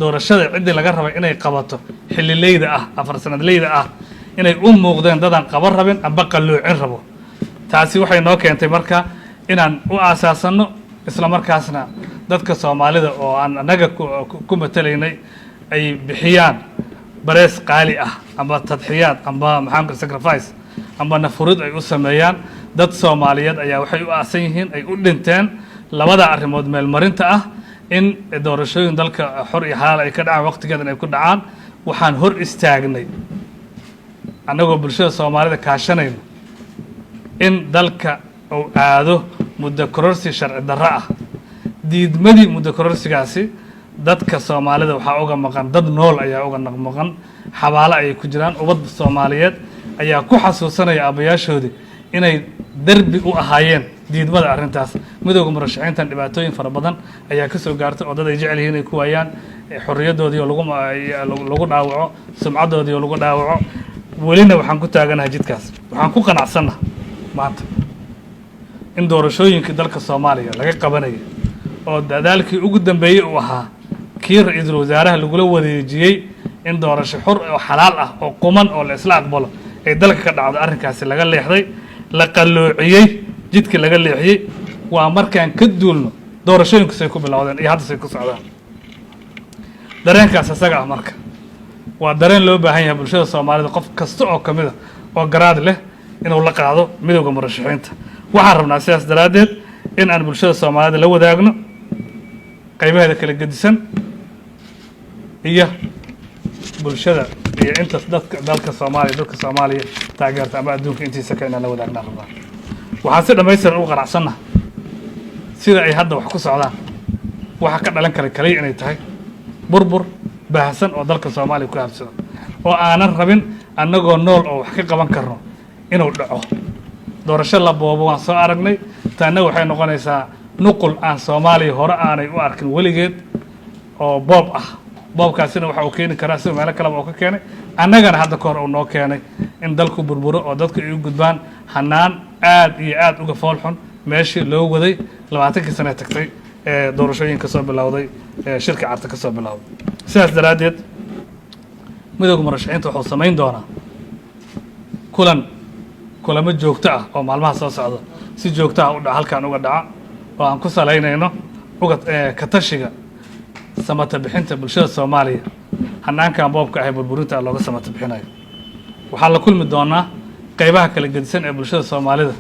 Doorashada ciddii laga rabay inay qabato xillileyda ah, 4 sanadleyda ah, inay u muuqdeen dadaan qaban rabin amba qalloocin rabo. Taasi waxay noo keentay marka inaan u aasaasano, isla markaasna dadka Soomaalida oo aan annaga ku matalaynay ay bixiyaan price qaali ah amba tadxiyaad amba maxaan sacrifice amba nafurid ay u sameeyaan. Dad Soomaaliyeed ayaa waxay u aasan yihiin, ay u dhinteen labada arrimood: meelmarinta ah in doorashooyin dalka xor iyo xalaal ay ka dhacaan, waqtigeedan ay ku dhacaan. Waxaan hor istaagnay, annagoo bulshada Soomaalida kaashanayno, in dalka uu aado muddo kororsi sharci darro ah. Diidmadii muddo kororsigaasi, dadka Soomaalida waxaa uga maqan, dad nool ayaa uga maqan, xabaalo ayay ku jiraan. Ubad Soomaaliyeed ayaa ku xasuusanaya aabbayaashoodii inay derbi u ahaayeen diidmada arrintaas. Midowga Murashaxiintan dhibaatooyin fara badan ayaa ka soo gaartay, oo dad ay jecel yihiin ay ku waayaan, xorriyaddoodii oo lagu dhaawaco, sumcaddoodii oo lagu dhaawaco. Welina waxaan ku taaganahay jidkaas. Waxaan ku qanacsannaha maanta in doorashooyinkii dalka Soomaaliya laga qabanayay, oo dadaalkii ugu dambeeyey uu ahaa kii ra-iisul wasaaraha lagula wareejiyey, in doorasho xor oo xalaal ah oo quman oo la isla aqbalo ay dalka ka dhacdo, arrinkaasi laga leexday, la qalloociyey, jidkii laga leexiyey. Waa markaan ka duulno doorashooyinku say ku bilowdeen iyo hadda say ku socdaan. Dareenkaas isaga ah marka waa dareen loo baahan yahay bulshada Soomaalida, qof kasta oo ka mida oo garaad leh, inuu la qaado Midowda Murashaxiinta. Waxaan rabnaa sidaas daraaddeed in aan bulshada Soomaalida la wadaagno qaybaheeda kala gedisan iyo bulshada iyo inta dadka dalka Soomaaliya, dadka Soomaaliya taageerta ama adduunka intiisa kale inaan la wadaagnaan rabnaa. Waxaan si dhammaystiran ugu qanacsannaha sida ay hadda wax ku socdaan waxa ka dhalan kara kaliya inay tahay burbur baahsan oo dalka Soomaaliya ku habsado, oo aanan rabin annagoo nool oo wax ka qaban karno inuu dhaco. Doorasho la boobo waan soo aragnay. Taanna waxay noqonaysaa nuqul aan Soomaaliya hore aanay u arkin weligeed oo boob ah. Boobkaasina waxa uu keeni karaa, sida meelo kaleba uu ka keenay, annagana hadda ka hor uu noo keenay, in dalku burburo oo dadku ay u gudbaan hanaan aad iyo aad uga fool xun meeshii loo waday 20kii sane tagtay ee doorashooyinka soo bilowday, ee shirka Carta ka soo bilowday. Sidaas daraaddeed, Midowda Murashaxiinta wuxuu samayn doonaa kulamo joogto ah oo maalmaha soo socda si joogto ah u dha halkan uga dhaca, oo aan ku salaynayno uga ka tashiga samata bixinta bulshada Soomaaliya hanaankan boobka ah ee burburinta looga samata bixinayo. Waxaa la kulmi doonaa qeybaha kala gedisan ee bulshada Soomaalida,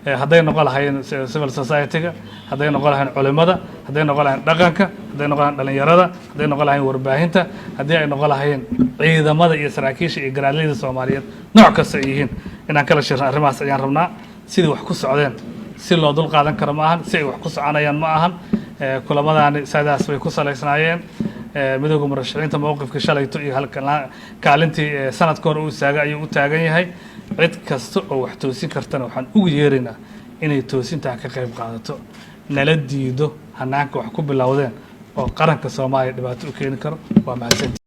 hadday noqon lahaayeen civil society-ga, hadday noqon lahayn culimada, hadday noqon lahayn dhaqanka, hadday noqon lahayn dhalinyarada, hadday noqon lahayn warbaahinta, haddii ay noqon lahaayeen ciidamada iyo saraakiisha iyo garaadleyda Soomaaliyeed, nooc kasta ay yihiin, inaan kala shirno arrimahaas ayaan rabnaa. Sidii wax ku socdeen si loo dul qaadan karo ma ahan, si ay wax ku soconayaan ma ahan. Kulamadaani sidaas bay ku salaysnaayeen. Midowda Murashaxiinta mowqifkii shalayto iyo kaalintii sanadka hore u istaagay ayuu u taagan yahay. Cid kasta oo wax toosin kartana waxaan ugu yeeraynaa inay toosintaa ka qayb qaadato, nala diido hanaanka wax ku bilowdeen oo qaranka Soomaaliya dhibaato u keeni karo. Waa mahadsanti.